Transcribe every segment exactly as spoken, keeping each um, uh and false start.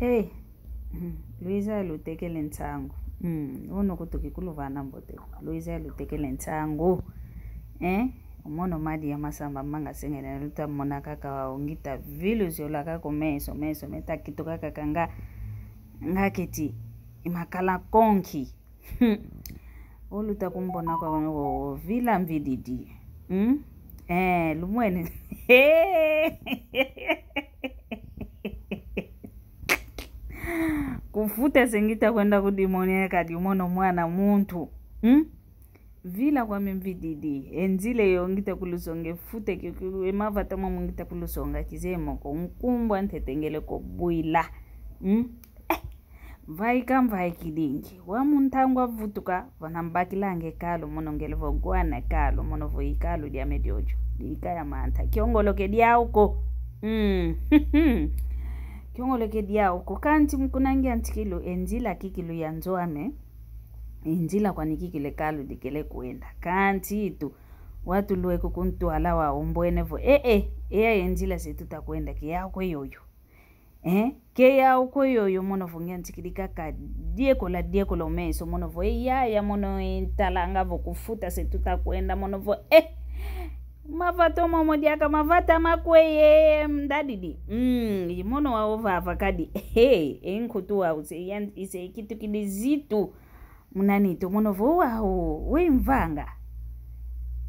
Hey, Luiza lutekele nsangu. Mm, unu kutuki kuluvana mbote. Luiza lutekele nsangu. Eh? Omono madi ya masamba manga sengele luta mona kaka wa ungita vilu ziola kako meso, meso, meta kituka kaka nga, nga keti, imakala konki. Oluta kumbona kwa wana wo, wo, vila mvididi. Hmm? Eh, lumwene. Kufuta se ngita kwenda kudimonia kadi mono mwana muntu. Hmm? Vila kwame mvididi. E nzila yo ngita kuluzonga e futa ki, ki, e mavata momo ngita kuluzonga kizeye mo ko nkumbu a ntete ngele ko bwila. Hmm? Eh, mvaika mvaikidingi. Wa mu ntangu avutuka, vana mbakilanga e kalu, mono ngele vo gwana e kalu, mono vo i kalu diame diodio. Dika ya manta. Kiongoloke diau ko. Mm. Kiongoloke diau ko. Kanti mu kuna ngia ntikilu, e nzila kikilu ya nzo ame. E nzila kwani kikilu e kalu dikele kwenda. Kanti itu, wau tulweke ku ntwala wau mbwene vo. Eh, eh, e ya e nzila se tuta kwenda, ke yau kwe yoyo. Eh, ke yau kwe yoyo mono vo ngia ntikidi kaka diekola, diekola o meso mono vo, eh, yaya mono, eh, ntalanga vo kufuta se tuta kwenda mono vo, eh, mavata momo diaka mavata makweye, mm, dadidi. Mm, i mono wau vava kadi, eh, eh, nkutu wau se, yan-, ise kitukidi zitu. Muna nitu mono vo wau, we mvanga.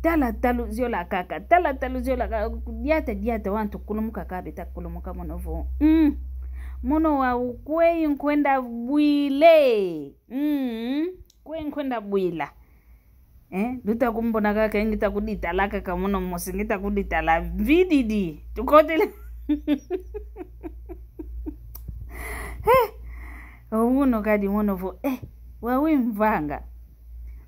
Tala talu ziola kaka, tala talu ziola kaka, diata, diata, wantu kulumuka kaka beta kulumuka mono vo. Mm. Mono wau kwe nkwenda bwile. Mm. Kwe nkwenda bwila. Eh, luta kumbona kaka ngita kuditala kaka mono mosi ngita kuditala vididi. Tukotele. Eh. Owuno kadi mono vo, eh, wau we mvanga.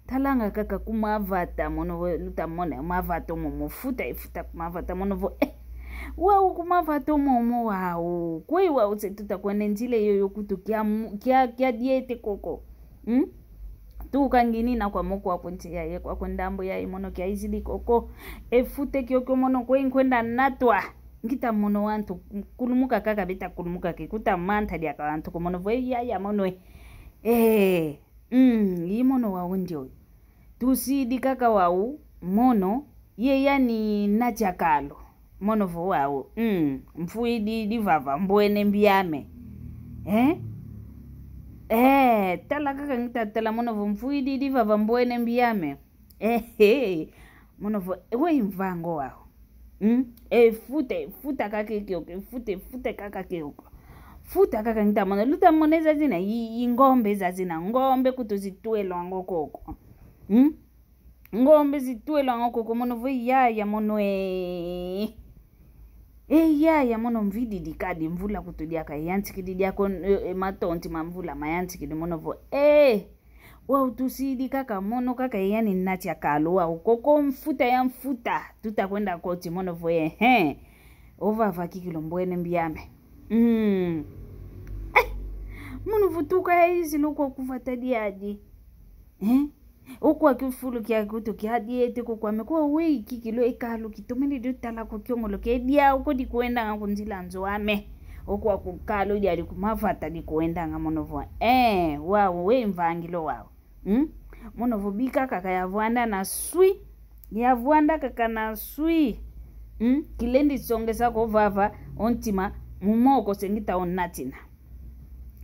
Talanga kaka ku mavata, mono vo, luta mona, mavata momo futa, e futa ku mavata, mono vo, eh, wau ku mavata momo wau. Kwe wau se tuta kwenda nzila yoyo kutu kia mu-, kia, kia diete koko. Hmm? Tuka ngini na kwa moko wa kunti yaye, kwa kwenda mbo yaye mono kia izidi koko. E futa kiokio mono kwe nkwenda natwa. Ngita mono wantu kulumuka kaka beta kulumuka ke kuta manta diaka wantu ko mono vo yaya mono e. Eh, mm, i mono wau ndioyo. Tusidi kaka wau, mono, ye yani natia kalu. Mono vo wau, mm, mfwidi divava mbwene mbiame. Eh? Eh, tala kaka ngita tala mono vo mfwidi divava mbwene mbiame. Eh, eh. Mono vo, we mvango wau. Hmm? E futa, e futa kaka kiokio, e futa, e futa kaka kiokio. Futa kaka ngita mono, luta mona zazina, i, i ngombe zazina, ngombe kutu zitwelwanga koko. Hmm? Ngombe zitwelwanga koko, mono vo yaya mono e. E yaya mono mvididi kadi mvula kutu diaka, yantikidi diako, e, e, matonti ma mvula, mayantikidi mono vo, eh. Wau tusidi kaka mono kaka yani natia kalu wau koko mfuta ya mfuta. Tuta kwenda koti mono vo ehe. Ovava kikilu mbwene mbiame. Mm. Eh, mono vo tuka ya izi loko kuvata diadi. Eh? Okwa kifulu kia kutu kia diete ko kwame kwa wei kikilu e kalu kitomene diutala ko kiongoloke diau ko dikwendanga ku nzila nzo ame. Okwa ku kalu diadi ku mavata dikwendanga mono vo. Eh, wau we mvangilo wau. Hmm? Mono vo bika kaka ya vwanda na swi. Ya vwanda kaka na swi. Hmm? Kilendi songesa ko vava o ntima mu moko se ngita onatina.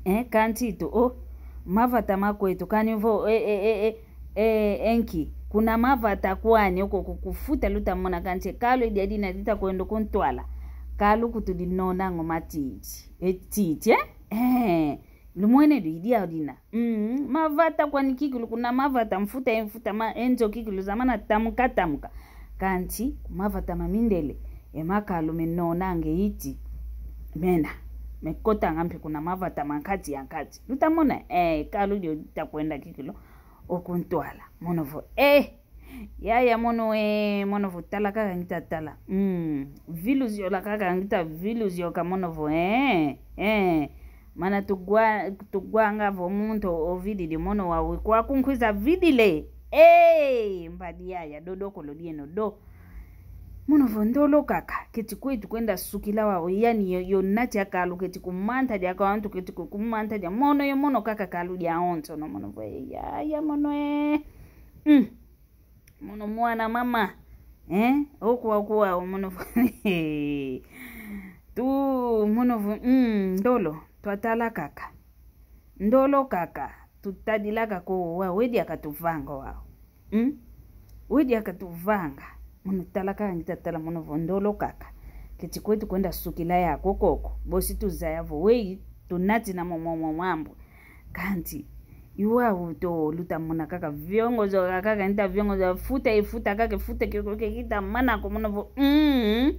Eh, kanti itu, oh, mavata makwetu, kani vo, eh, eh, eh, eh, eh, enki, kuna mavata kwani, oko ku-, kufuta luta mona kanti, kalu diadi na dita kwenda ku ntwala. Kalu kutu dinonanga o matiti. E titi, eh? Eh, lumwene du idia dina. Mm, mavata kwani kikilu, kuna mavata mfuta, e mfuta ma, e nzo kikilu zamana tamuka, tamuka. Kanti, ku mavata ma mindele, e makalu menonanga iti. Mena, mekotanga mpe kuna mavata ma nkati ya nkati. Luta mona, eh, kalu dio dita kwenda kikilu, o ku ntwala. Mono vo, eh, yaya mono, eh, mono vo tala kaka ngita tala. Mm, vilu ziola kaka ngita vilu zioka mono vo, eh, eh. Mana tugwa-, tugwanga vo muntu ovididi mono wau kwa kunkwiza vidile. Eh, mbadi yaya, do dokolo dieno, do. Mono vo ndolo kaka, keti kwetu kwenda sukila wau, yani yo, yo nati akalu keti kumanta dia kwa antu keti ku-, kumanta dia. Mono yo mono kaka kalu dia onto, no mono vo, ya, ya mono e. Mm. Mono mwana mama. Eh? Okwa, okwa, mono vo. Tu, mono vo, mm, ndolo, twatala kaka. Ndolo kaka, tutadila kaka o wau, wedi akatuvanga wau. Hmm? Wedi akatuvanga. Mono tala kaka ngita tala mono vo ndolo kaka. Keti kwetu kwenda sukila yako koko. Bosi tuzaya vo weyi, tunati na momo mwambu. Kanti, i wau to luta mona kaka viongo zo kaka nita viongo zo futa e futa kaka futa kio kio kita mana ko mono vo. Mm.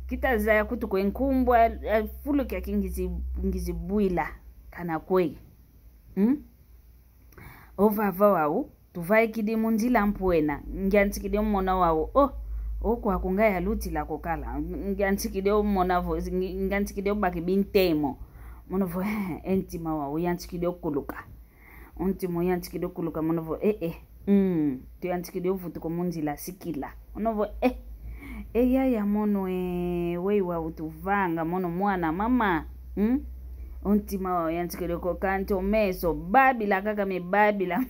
Kita zaya kutu kwe nkumbu a, a fulu kia kingizi, ngizi bwila. Kana kwe. Hmm? Ovava wau, tuvaikidi mu nzila mpwena, ngiantikidi omona wau, oh, okwa kunga yalutila kokala, ngiantikidi omona vo, ngi-, ngiantikidi obaki bintemo. Mono vo, eh, e ntima wau, yantikidi okuluka. O ntima yantikidi okuluka, mono vo, eh, eh, mm, tuyantikidi ovutuka mu nzila sikila. Mono vo, eh, eh, yaya mono, eh, weyi wau tuvanga, mono mwana, mama, hmm? O ntima wau yantikidi ko kanti o meso, babila kaka me babila.